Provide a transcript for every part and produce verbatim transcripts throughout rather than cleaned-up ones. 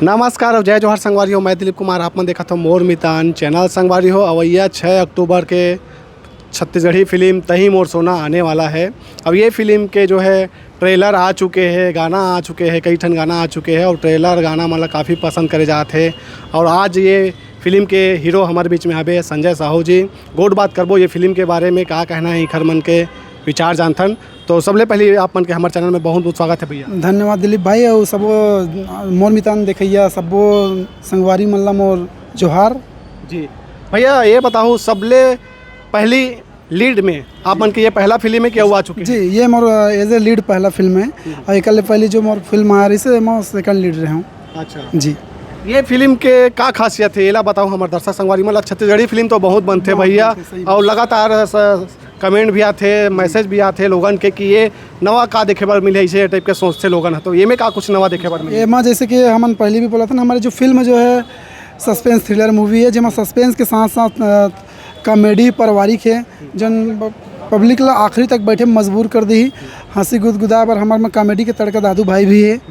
नमस्कार और जय जोहार संगवारी हो, मैं दिलीप कुमार, आप मन देखत हो मोर मितान चैनल। संगवारी हो, अवैया छः अक्टूबर के छत्तीसगढ़ी फिल्म तही मोर सोना आने वाला है। अब ये फिल्म के जो है ट्रेलर आ चुके हैं, गाना आ चुके हैं, कई ठन गाना आ चुके हैं और ट्रेलर गाना मन ला काफ़ी पसंद करे जात है। और आज ये फिल्म के हीरो हमारे बीच में हवे संजय साहू जी। गोठ बात करबो ये फिल्म के बारे में, का कहना है इखर मन के विचार जानथन। तो सबले पहले आप मन के हमारे चैनल में बहुत बहुत स्वागत है भैया। धन्यवाद दिलीप भाई और सबो मोर मितान देखैया सबो संगवारी मन ला मोर जोहार। जी भैया, ये बताओ, सबले पहली लीड में आप मन के ये पहला फिल्म है कि अउ आ चुके हैं? जी, ये मोर एज ए लीड पहला फिल्म है। हम्म। और एक पहली जो मोर फिल्म आ रही से मैं सेकंड लीड रहे हूँ। अच्छा। जी। ये फिल्म के का खासियत है, एला बताओ हमारे दर्शक संगवारी मन ला। छत्तीसगढ़ी फिल्म तो बहुत बनते बहुत भैया, बनते, सही और बात। लगातार स-, कमेंट भी आथे, मैसेज भी आथे लोगन के कि ये नवा का देखे बर मिले, ऐसे टाइप के सोचते लोगन ह, तो ये में का कुछ नवा देखे बर मिले? एमा जैसे कि हमन पहले भी बोला था ना, हमारी जो फिल्म जो है सस्पेंस थ्रिलर मूवी है, जेमा सस्पेंस के साथ साथ, अ, कॉमेडी पारिवारिक है, जन ब-, पब्लिक ला आखिरी तक बैठे मजबूर कर दी। हंसी गुदगुदा बर हमारे में कॉमेडी के तड़का दादू भाई भी है।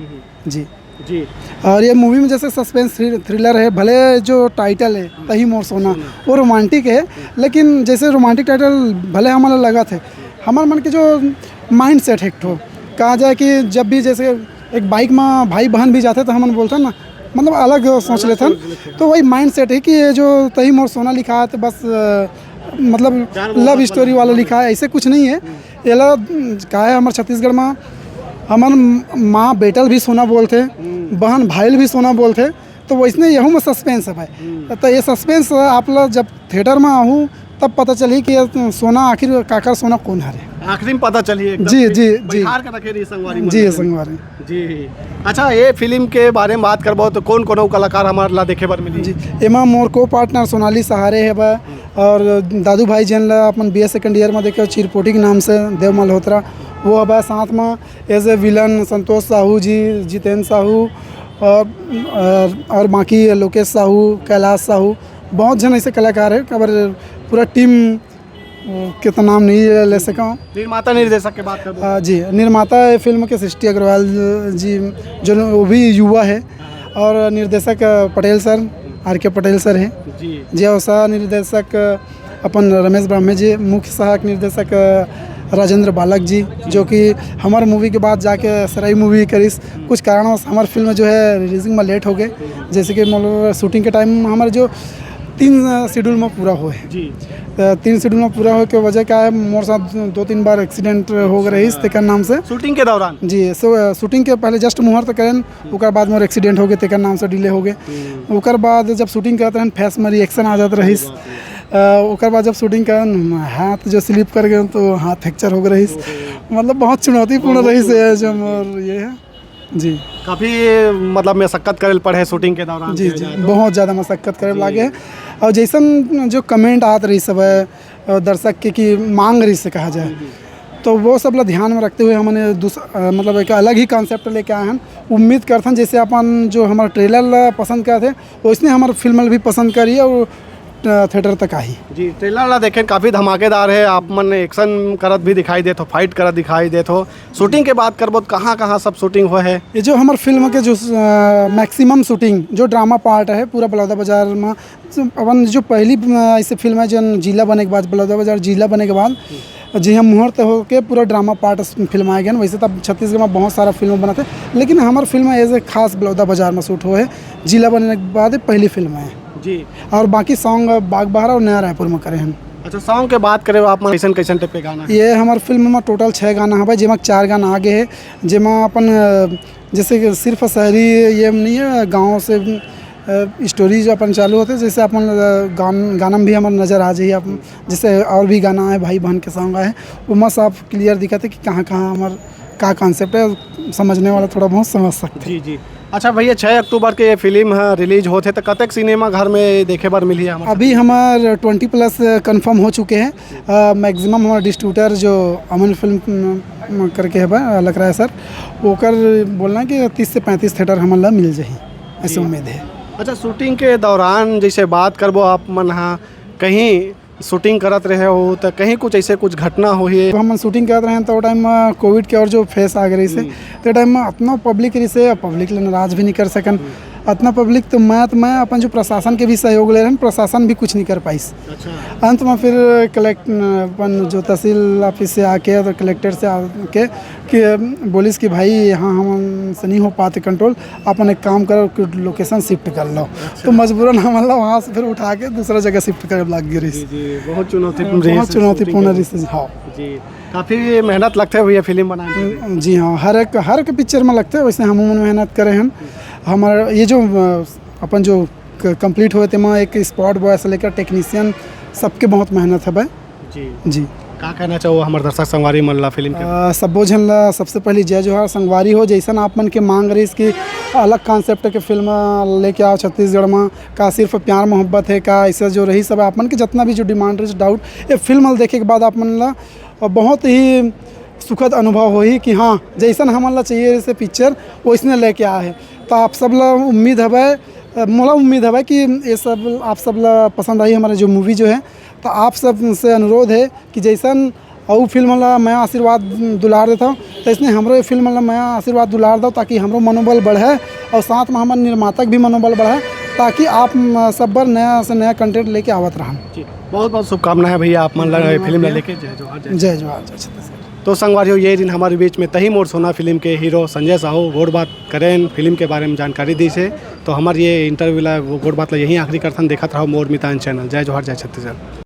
जी। जी। और ये मूवी में जैसे सस्पेंस थ्रि-, थ्रिलर है, भले जो टाइटल है तही मोर सोना, वो रोमांटिक है, लेकिन जैसे रोमांटिक टाइटल भले हमारा लगा थे, हमारे मन के जो माइंड सेट है एक ठो, कहा जाए कि जब भी जैसे एक बाइक में भाई बहन भी जाते तो हमन बोलते ना, मतलब अलग सोच लेते हैं। तो वही माइंड सेट है कि ये जो तही मोर सोना लिखा है तो बस, अ, मतलब लव स्टोरी वाला लिखा है, ऐसे कुछ नहीं है। एला, उम, का है, हमर छत्तीसगढ़ में हमर माँ बेटा ल भी सोना बोलथे, बहन भाई ल भी सोना बोलथे, तो वैसने यहू में सस्पेंस है भाई। तो ये सस्पेंस आप ला जब थिएटर में आहू तब पता चलही कि ये सोना आखिर काकर सोना कौन हरे। आखिरी में पता चलही एकदम जी, से जी, जी। बैठार के रखे रही संगवारी मन जी, में। संगवारी। जी। अच्छा, ये फिल्म के बारे में बात करबो तो कौन कोनो कलाकार हमार ला देखे बर मिली? जी, एमा मोर को पार्टनर सोनाली सहारे हे बा और दादू भाई जेन ला अपन बीए सेकंड ईयर में देखे चिरपोटी के नाम से देव मल्होत्रा, वो हबे साथ में एज ए विलन संतोष साहू जी, जितेंद्र साहू और, और, और बाकी लोकेश साहू, कैलाश साहू, बहुत झन ऐसे कलाकार है। अगर पूरा टीम के तो नाम नहीं ले सका हूँ। निर्माता निर्देशक के बात करबो। आ, जी, निर्माता है फिल्म के सृष्टि अग्रवाल जी, जो वो भी युवा है, और निर्देशक पटेल सर, आर के पटेल सर हैं। जी। जी, और सह निर्देशक अपन रमेश ब्राह्मणे जी, मुख्य सहायक निर्देशक राजेंद्र बालक जी, जो कि हमार मूवी के बाद जाके सराई मूवी करिस। कुछ कारणवश हमार फिल्म जो है रिलीजिंग में लेट हो गए, जैसे कि मतलब शूटिंग के टाइम हमारे जो तीन शेड्यूल में पूरा होए। जी। तो तीन शेड्यूल में पूरा होए के वजह क्या है, मोर साथ दो तीन बार एक्सीडेंट हो गए रहिस तेकर नाम से। शूटिंग के दौरान? जी, सो, शूटिंग के पहले जस्ट मुहूर्त करेन, ओकर बाद मोर एक्सीडेंट हो गए, तेकर नाम से डिले हो गए। हम्म। ओकर बाद जब शूटिंग करत रहन, फेस में रिएक्शन आ जात रहिस। अ, ओकर बाद जब शूटिंग करन, हाथ जो स्लिप कर गए तो हाथ फ्रैक्चर हो गए रहिस। मतलब बहुत चुनौतीपूर्ण रहिस है जो मोर ये है। जी। काफ़ी, मतलब, मशक्कत करे ल पड़े शूटिंग के दौरान जी, के जी, जाए तो। बहुत ज़्यादा मशक्कत करे जी। लागे। और जैसन जो कमेंट आत रही सब, अ, दर्शक के कि मांग रही से कहा जाए, हम्म। तो वो सब ला ध्यान में रखते हुए हमने दूस-, अ, मतलब, एक अलग ही कॉन्सेप्ट लेके आए हैं। उम्मीद करथन जैसे अपन जो हमारा ट्रेलर ला पसंद करते हैं, वैसने हमारा फिल्म ला भी पसंद करिए और, अ, थिएटर तक आई। जी, ट्रेलर ला देखे काफ़ी धमाकेदार है, आप मन एक्शन करत भी दिखाई देत हो, फाइट करत दिखाई देत हो। शूटिंग के बात करबो तो कहाँ कहाँ सब शूटिंग हुआ है? ये जो हमार फिल्म के जो, अ, मैक्सिमम शूटिंग जो ड्रामा पार्ट है पूरा बलौदा बाजार में, अपन जो पहली, अ, ऐसे फिल्म है जो जिला बने के बाद, बलौदा बाजार जिला बने के बाद जी हम मुहूर्त होके पूरा ड्रामा पार्ट फिल्म आए गए। वैसे तब छत्तीसगढ़ में बहुत सारा फिल्म बना थे, लेकिन हमार फिल्म एज ए खास बलौदा बाजार में शूट हुआ है। जिला बनने के बाद पहली फिल्म है। जी। और बाकी सॉन्ग बाग बहरा और नया रायपुर में करे हैं। अच्छा, सॉन्ग के बात करे आप मन, कैसन कैसन टाइप के गाना है? ये हमार फिल्म में टोटल छः गाना हवे, जेमा चार गाना आगे है, जेमा अपन, अ, जैसे कि सिर्फ शहरी ये नहीं है, गाँव से, अ, स्टोरी जो अपन चालू होते, जैसे अपन, अ, गान-, गाना में भी हमार नज़र आ जाइए आप, जैसे और भी गाना है, भाई बहन के सॉन्ग आए, वो मस्त आप क्लियर दिखाते कि कहाँ कहाँ हमार का कॉन्सेप्ट है, समझने वाला थोड़ा बहुत समझ सकते हैं। जी, जी। अच्छा भैया, छः अक्टूबर के ये फिल्म है रिलीज होत है, तो कतेक सिनेमा घर में देखे बर मिली है हमारे? अभी हमार ट्वेंटी प्लस कंफर्म हो चुके हैं। अ, मैक्सिमम हमारा डिस्ट्रीब्यूटर जो अमन फिल्म, अम, करके है बा, लकराय सर, ओकर बोलना है कि तीस से पैंतीस थिएटर हमन ला मिल जाही, ऐसे जी। उम्मीद है। अच्छा, शूटिंग के दौरान जैसे बात करबो आप मन हा, कहीं शूटिंग करत रहे हो तो कहीं कुछ ऐसे कुछ घटना होही? तो हमन शूटिंग करत रहे तो टाइम में कोविड के और जो फेस आ गए से, हम्म। तो टाइम में इतना पब्लिक रही से, पब्लिक ले नाराज भी नहीं कर सकन। हम्म। अतना पब्लिक तो मैं, तो मैं अपन जो प्रशासन के भी सहयोग ले रहेन, प्रशासन भी कुछ नहीं कर पाइस। अच्छा। अंत में फिर कलेक्ट अपन जो तहसील ऑफिस से आके और कलेक्टर से आके कि बोलिस कि भाई, यहाँ हम से नहीं हो पाते कंट्रोल, अपन एक काम करो कि लोकेशन शिफ्ट कर लो। तो मजबूरन हमन ला वहाँ से फिर उठा के दूसरा जगह शिफ्ट करे लग गए रहिस। जी, बहुत चुनौतीपूर्ण रहिस बहुत चुनौतीपूर्ण रहिस। हाँ। जी। काफी मेहनत लगथे भैया फिल्म बनाने में। जी हाँ, हर एक हर एक पिक्चर में लगथे। वैसे हम मेहनत करे हैं। हमारा ये जो अ, अपन जो कंप्लीट होए, तेमा एक स्पॉट बॉय से लेकर टेक्नीशियन, सबके बहुत मेहनत हवय। जी। जी। का कहना चाहो हमर दर्शक संगवारी मन ला फिल्म के? अ, सब्बो झन ला सबसे पहले जय जोहार। संगवारी हो, जैसन आप मन के मांग रहिस कि अलग कॉन्सेप्ट के फिल्म लेके आओ छत्तीसगढ़ में, का सिर्फ प्यार मोहब्बत है, का ऐसा जो रहिस सब आप मन के जितना भी जो डिमांड रहिस, डाउट, ये फिल्म ला देखे के बाद आप मन ला बहुत ही सुखद अनुभव होही कि हाँ, जैसन हमन ला चाहिए से पिक्चर, वैसने लेके आए है। तो आप सब ला उम्मीद हवय, अ, मोला उम्मीद हवय कि ये सब आप सब ला पसंद आई हमारा जो मूवी जो है। तो आप सब से अनुरोध है कि जैसन अउ फिल्म ला मैं आशीर्वाद दुलार देता हूँ, तो इसने हमरो ये फिल्म ला मैं आशीर्वाद दुलार दो, ताकि हमरो मनोबल बढ़े और साथ में हमर निर्माता के भी मनोबल बढ़े, ताकि आप म, सब बार नया से नया कंटेंट लेके आवत रहन। जी। बहुत बहुत शुभकामनाएं भैया आप मन ला फिल्म ला लेके। जय जोहार, जय। जय जोहार, जय छत्तीसगढ़। तो संगवारी हो, ये दिन हमारे बीच में तही मोर सोना फिल्म के हीरो संजय साहू गोठ बात करेन फिल्म के बारे में जानकारी दिस हे। तो हमार ये इंटरव्यू ला, वो गोठ बात ला यहीं आखिरी करथन। देखत रहो मोर मितान चैनल। जय जोहार, जय छत्तीसगढ़।